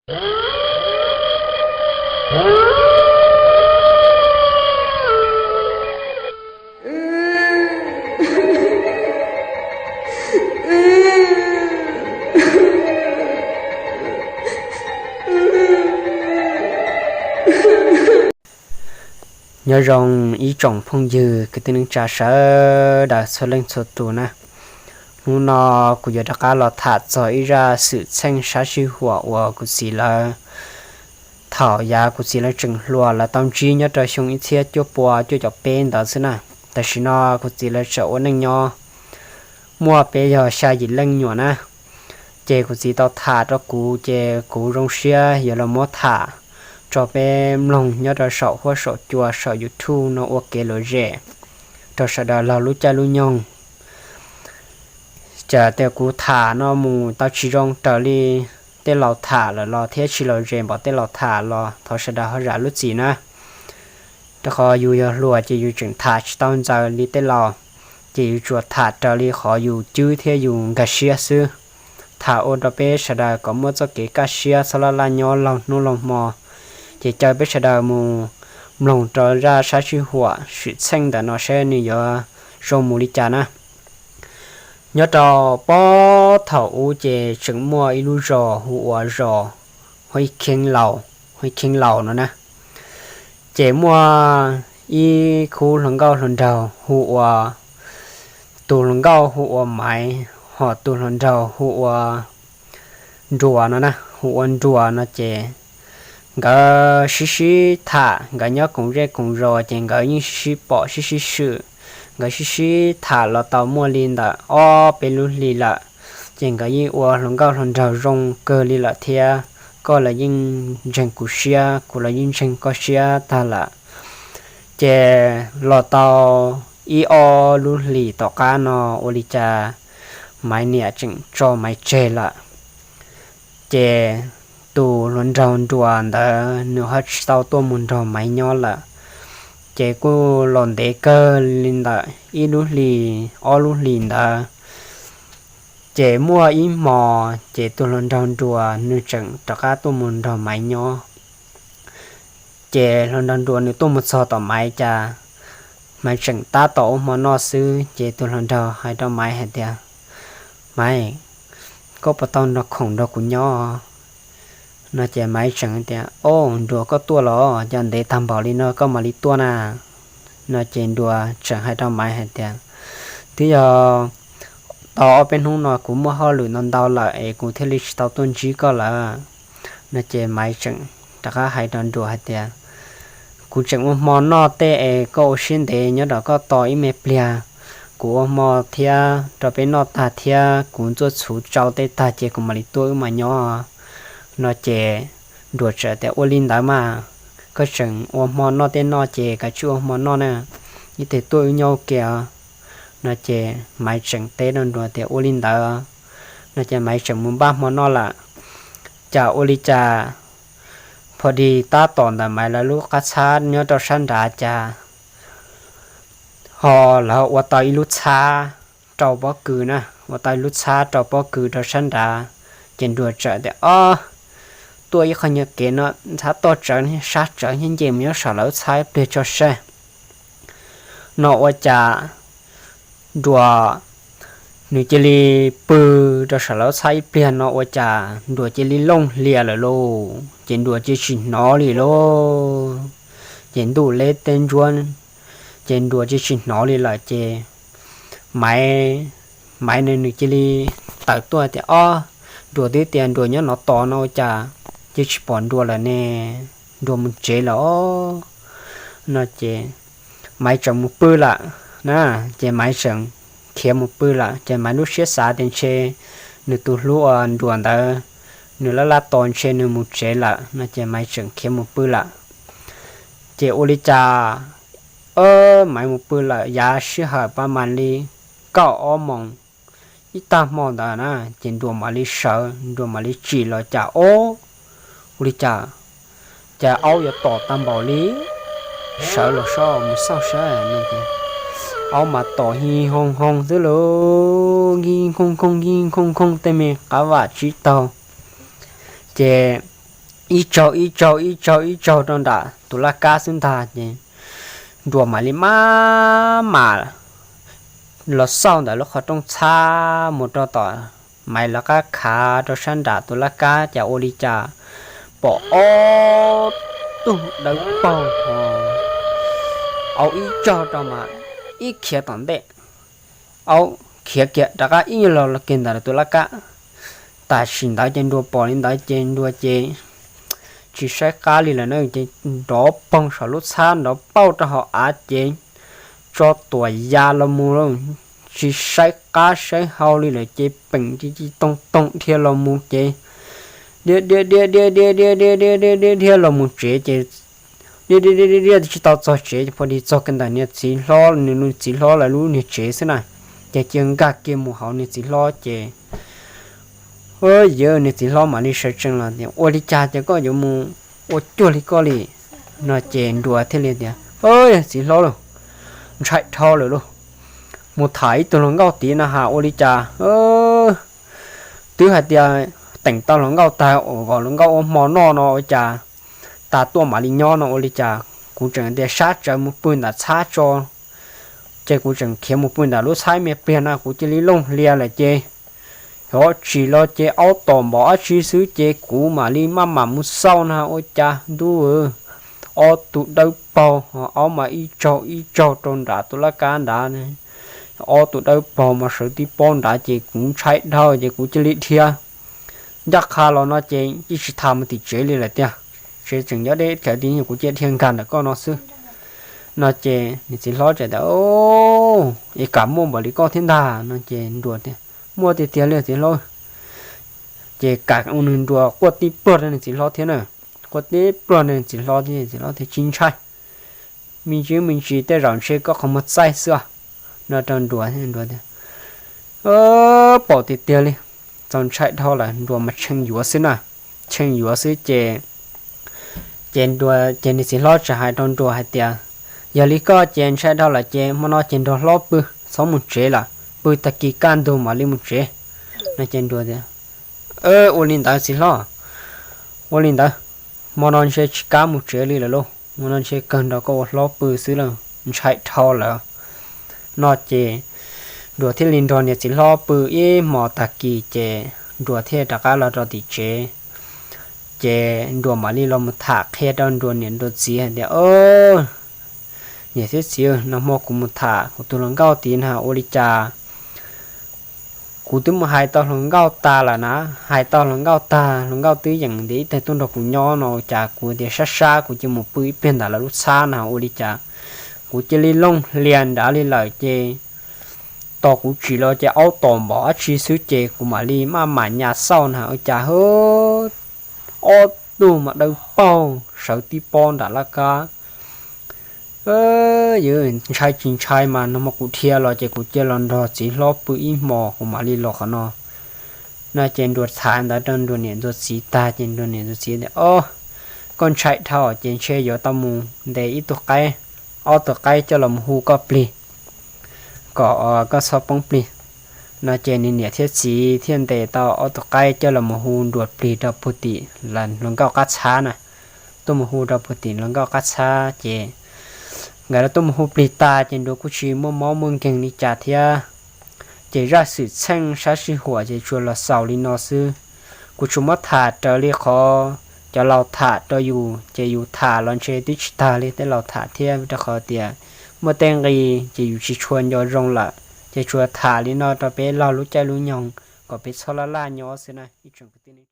Nyob zoo ib tsoom phooj ywg kwv tij neej tsa sawv daws txhua leej txhua tus na. Hnub no kuv yuav rov qab los tham txog ib zaj xwm txheej sab sij huam uas kuv txiv lawv, thaum yav kuv txiv lawv tseem hluas lawv tau ntsib nyob rau xyoo ib txhiab cuaj pua cuaj caum peb ntawd xwb na. Tam sim no kuv txiv lawv tseem ua neej nyob muaj peb yog xya yim leej nyuam na. Ces kuv txiv tau tham rau kuv ces kuv zoo siab yuav los muab tham rau peb mloog nyob rau saum huab saum cua saum YouTube no ua kev lom zem rau sawv daws laug lub caij lub nyoog. Txawm tias kuv tham no mus tau tsis zoo raws li tej laus tham lawm los thiab tsis lom zem npaum tej laus tham los thov sawv daws ho zam lub txim na. Rau qhov yus yog hluas ces yus tseem tham tsis tau ntxaws li tej laus, ces yus tsuas tham raws li qhov yus cwb thiab yus nkag siab xwb. Tham ua rau peb sawv daws kom muaj txoj kev kaj siab txhob laj laj nyob laug hnub laug hmo. Ces caw peb sawv daws mus mloog rau zaj sab sij huam xwm txheej ntawm no seb nws yuav zoo mus li cas na. Nyob rau puag thaum ub ces tseem muaj ib lub zos hu ua zos Hib Kheeb Laus, Hib Kheeb Laus no na. Ces muaj ib khub hluas nkauj hluas nraug hu ua, tus hluas nkauj hu ua Maiv, ho tus hluas nraug hu ua Nruas no na, hu ua Nruas no ces nkawd sib sib tham, nkawd nyob koom zej koom zos ces nkawd yeej sib sib pom sib sib swm. Nkawd sib sib tham los tau muaj li ntawm ob peb lub hlis lawm, ces nkawd yeej ua hluas nkauj hluas nraug zoo kawg li lawm thiab. Koj los yeej ntseeg kuv siab, kuv los yeej ntseeg koj siab tag lawm. Ces los tau ib ob lub hlis tom qab no ua li cas Maiv niam tseem tso Maiv tseg lawm. Ces tus hluas nraug Nruas ntawd nws ho tsis tau tuaj mus nrog Maiv nyob lawm. Ces kuj los ntev kawg li ntawm ib lub hlis ob lub hlis ntawd. Ces muaj ib hmo, ces tus hluas nraug Nruas nws tseem rov qab tuaj mus nrog Maiv nyob. Ces hluas nraug Nruas nws tuaj mus txog tom Maiv cas, Maiv tseem tab tom ua hmo noj xwb, ces tus hluas nraug hais rau Maiv hais tias, Maiv, koj puas tau nrog khoom nrog kuv nyob? No ces Maiv tseem tias, Au, Nruas koj tuaj los, cas ntev tag npaum li no koj mam li tuaj na? No ces Nruas tseem hais rau Maiv hais tias, Twb yog tau ob peb hnub no kuv muaj hauj lwm ntau ntau lawm es kuv thiaj li tsis tau tuaj ntsib koj lawm. No ces Maiv tseem rov qab hais rau Nruas hais tias, Kuv tseem ua hmo noj tej es koj ua siab ntev nyob rau koj tos ib me pliag, kuv ua hmo thiab rau peb noj tag thiab kuv ntxuaj txhuv tsau tej tag ces kuv mam li tuaj wb mam nyob. No ces Nruas tseem tias, Ua li ntawd mas, koj tseem ua hmo noj tej noj ces kav tsij ua hmo noj na, ib teg tuaj wb nyob ua ke os. No ces Maiv tseem teb rau Nruas tias, Ua li ntawd. No ces Maiv tseem mus npaj hmo noj lawm. Cas ua li cas, pho dis tab tom ntawm Maiv lawv lub qab txhab nyob rau sab nrad cas ho lawv ua tau ib lub txhab rau pob kws na, ua tau ib lub txhab rau pob kws rau sab nrad. Ces Nruas tseem tias, Ob, tuaj ib qho nyuag kev no, ntxhab toj tsawv sab tsawv nce mus nyob saum lawv lub txhab ib pliag tso saib. No ua cas Nruas nws cia li pw rau saum lawv lub txhab ib pliag no ua cas Nruas cia li looj hlias lawm lauj, ces Nruas cia tsis hnov li lauj. Ces ntuj leb teb ntsuab, ces Nruas cia tsis hnov li lawm ces Maiv, Maiv nws nws cia li tawm tuaj tias, Ob, Nruas twb tias Nruas nyob no tos no ua cas cia tsis pom Nruas lawm ne, Nruas mus tsev lawm os. No ces Maiv tseem mus pw lawm na, ces Maiv tseem khiav mus pw lawm ces Maiv lub siab xav tias ntshe nws tus hlub uas Nruas ntawd nws laj laj tos ntshe nws mus tsev lawm no ces Maiv tseem khiav mus pw lawm. Ces ua li cas, Maiv mus pw lawm yav sij hawm pab mam li kaum ob moos ib tag hmo ntawd na, ces Nruas mam li sawv, Nruas mam li tsim los cas ob, ua li cas, cas aub yuav tom tag npaum li. Sawv los soj mus xauj saib, aub mas tom hi hoo hoo xwb lauj, nkig nkhooj nkhooj nkig nkhooj nkhooj tej me qab vam tsib taug. Ces ib tsaug ib tsaug ib tsaug ib tsaug rau nram tus laj kab xwb ntag ces Nruas mam li maj mam los xauj ntawm lub qhov rooj txhab mus rau tom Maiv lawv qab khav rau sab nram tus laj kab cas ua li cas pom ob tug dawb paug ho aub ib tsaug rau mas ib khiav tom ntej, aub khiav kiag rov qab ib nyuag los los kiag ntawm tus laj kab. Tam sim ntawd ces Nruas pom li ntawd ces Nruas ces tsis saib qab li lawm na ces nrov poog saum lub txhab nrov pauj rau hauv av ces tso tuam ya los mus, tsis saib qab saib hau li lawm ces peem ci ci toog toog dhia los mus ces dhia dhia dhia dhia dhia dhia dhia dhia dhia dhia los mus tsev ces dhia dhia dhia dhia tsis tau txog tsev ces pha di txog kiag ntawm niag txiv hlob, nws txiv hlob lawv lub niag tsev xwb na. Ces cia nkag kiag mus hauv niag txiv hlob ces, yawg niag txiv hlob mam li sawv tsees los tias, Ua li cas ces koj yuav mus ua cuag li koj li? No ces Nruas thiaj li tias, Txiv hlob lauj, ntshai dhau lawm lauj, mus tham ib tug hluas nkauj tid na has ua li cas twb hais tias teem tau hluas nkauj tag, ua kom hluas nkauj ua hmo noj no ua cas tas tuaj mam li nyob no ua li cas? Kuv tseem tias sab tsawv mus pw ntawm txhab tso, ces kuv tseem khiav mus pw ntawm lub txhab me pliag na kuv cia li looj hlias lawm ces, yog tsis los ces aub tom npaum dab tsi xwb ces kuv mam li maj mam mus xauj na ua cas ntuj, ob tug dawb paug, aub mas ib tsaug ib tsaug rau nrad tus laj kab nrad, ob tug dawb paug mas sawv tib pob nrad ces kuv ntshai dhau ces kuv cia li dhia ncaj qha los no ces yeej tsis tham mus tim tsev li lawm tiag. Tsev tseem nyob deb deb tid, kuv cia li dhia nkag ntawm koj no xwb. No ces niag txiv hlob teb tias, Es kam muaj npaum li koj thiab ntag? No ces Nruas tias, Muaj tiag tiag li txiv hlob. Ces kam ua nws Nruas quaj tib pluag rau niag txiv hlob thiab na. Quaj tib pluag rau niag txiv hlob thiab, txiv hlob tias, Tsis ntshai, me ntsis me ntsis tej zaum ntshe koj qhov muag txaij xwb. No rau Nruas, Nruas tias, Pom tiag tiag li, txaus ntshai dhau lawm. Nruas mas tshee yuav xwb na, tshee yuav xwb ces, ces Nruas ces niag txiv hlob tseem hais rau Nruas hais tias, Yog li koj ces ntshai dhau lawm ces hmo no ces nrog hlob pw, txhob mus tsev lawm, pw tag kis kaj ntug mam li mus tsev. No ces Nruas tias, Ua li ntawd txiv hlob, ua li ntawd, hmo no ntshe tsis kam mus tsev li lawm lauj, hmo no ntshe kawg nrog koj ua hlob pw xwb lauj, ntshai dhau lawm. No ces Nruas thiaj li nrog niag txiv hlob pw ib hmos tag kis ces Nruas thiaj rov qab los rau tim tsev. Ces Nruas mam li los mus tham qhia rau Nruas niam Nruas txiv hais tias, Niam thiab txiv, nag hmo kuv mus tham kuv tus hluas nkauj tid na ua li cas kuv twb mus hais tau hluas nkauj tag lawm na, hais tau hluas nkauj tag hluas nkauj twb yeem ntiav ib teg tuaj nrog kuv nyob no ua cas kuv tias sab sab kuv cia mus pw ib pliag ntawm lawv lub txhab na ua li cas kuv cia li looj hlias nrad li lawm ces tos kuv tsim los ces aub tom npaum dab tsi xwb ces kuv mam li maj mam nyas xauj na ua cas hwb, ob tug mas dawb paug sawv tib pob nram laj kab. Yawg ntshai tsis ntshai mas nag hmo kuv dhia los ces kuv cia los nrog txiv hlob pw ib hmos kuv mam li los qhov no. No ces Nruas tham ntawd rau Nruas niam Nruas txiv tag ces Nruas niam Nruas txiv tias, Ob, koj ntshai dhau ces ntshe yuav tau mus ntes ib tug qaib, ob tug qaib coj los mus hu koj plig kom koj txhob poob plig. No ces nws niam thiab txiv thiaj ntes tau ob tug qaib coj los mus hu Nruas plig rau puag tim hluas nkauj qab txhab na. Tuaj mus hu rau puag tim hluas nkauj qab txhab ces nkawd los tuaj mus hu plig tag ces Nruas kuj tsis muaj mob muaj nkeeg li cas thiab. Ces zaj xwm txheej sab sij huam ces tsuas los xaus li no xwb. Kuv tsuas muab tham raws li qhov cov laus tham rau yus ces yus tham los ntshe twb tsis tag li tej laus tham thiab rau qhov tias muaj tej nqi ces yus tsis tshua nco zoo lawm ces tsuas tham li no rau peb laug lub caij lub nyoog kom peb txhob laj laj nyob xwb na ib tsoom kwv tij.